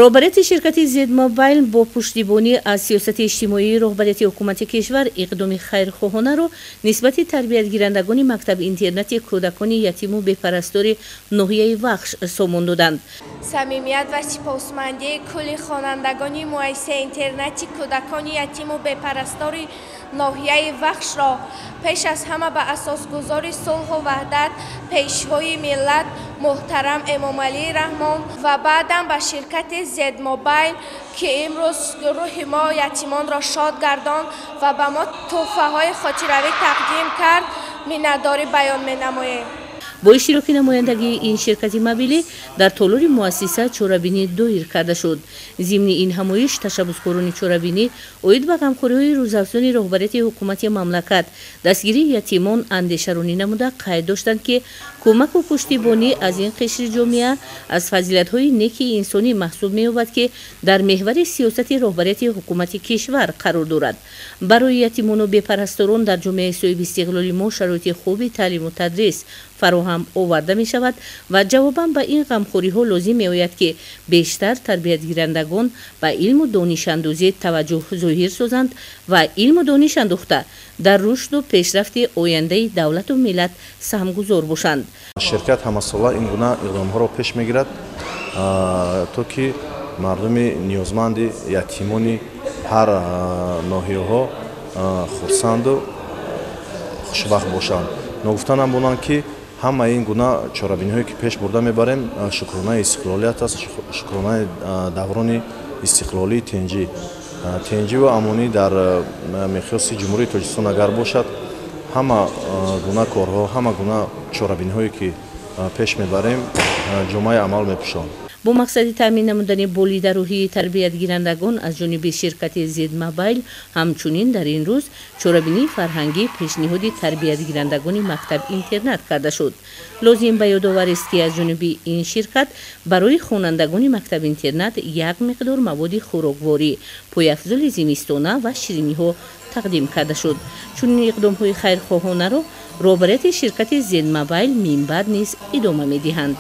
Роҳбарияти ширкати Зедмобайл бо пуштибонӣ аз сиёсати иҷтимоии роҳбарияти ҳукумати кишвар иқдоми хайрхоҳонаро нисбати тарбиятгирандагони мактаби-интернати кӯдакони ятиму бепарастори ноҳияи Вахш сомон доданд. Самимият ва сипосмандии кулли хонандагони муассисаи интернати кӯдакони ятиму бепарастори ноҳияи Вахшро пеш аз ҳама ба асосгузори сулҳу ваҳдат, пешвои миллат муҳтарам Эмомалӣ Раҳмон ва баъдам ба ширкати Зедмобайл, ки имрӯз рӯҳи мо ятимонро шод гардонд ва ба мо тӯҳфаҳои хотиравӣ тақдим кард, миннатдорӣ баён менамоем. Бо иштироки намояндагии ин ширкати мобилӣ дар толори муассиса чорабинӣ доир карда шуд. Зимни ин ҳамоиш ташаббускорони чорабинӣ оид ба ғамхориҳои рӯзафзуни роҳбарияти ҳукумати мамлакат, дастгирии ятимон андешаронӣ намуда қайд доштанд, ки кӯмаку пуштибонӣ аз ин қишри ҷомеа аз фазилатҳои неки инсонӣ маҳсуб меёбад, ки дар меҳвари сиёсати роҳбарияти ҳукумати кишвар қарор дорад. Барои ятимону бепарасторон дар ҷомеаи соҳибистиқлоли мо шароити хуби таълиму тадрис фароҳам оварда мешавад ва ҷавобан ба ин ғамхориҳо лозим меояд, ки бештар тарбиятгирандагон ба илму донишандӯзӣ таваҷҷӯҳ зоҳир созанд ва илму дониш андӯхта дар рушду пешрафти ояндаи давлату миллат саҳмгузор бошанд. Ширкат ҳамасола ин гуна иқдомҳоро пеш мегирад, то ки мардуми ниёзманди ятимони ҳар ноҳияҳо хурсанду хушбахт бошанд. Ногуфта намонанд, ки ҳамаи ин гуна чорабиниҳое, ки пеш бурда мебарем, шукронаи истиқлолият аст, шукронаи даврони истиқлолии тинҷӣ, тинҷиву амонӣ дар миқёси Ҷумҳурии Тоҷикистон агар бошад, ҳама гуна корҳо, ҳама гуна чорабиниҳое, ки пеш мебарем, ҷомаи амал мепӯшонад. Бо мақсади таъмин намудани болидарӯҳии тарбиятгирандагон аз ҷониби ширкати Зедмобайл ҳамчунин дар ин рӯз чорабинии фарҳангӣ пешниҳоди тарбиятгирандагони мактаб-интернат карда шуд. Лозим ба ёдоварист, ки аз ҷониби ин ширкат барои хонандагони мактаб-интернат як миқдор маводи хӯрокворӣ, пойафзоли зимистона ва шириниҳо тақдим карда шуд. Чунин иқдомҳои хайрхоҳонаро роҳбарияти ширкати Зедмобайл минбаъд низ идома медиҳанд.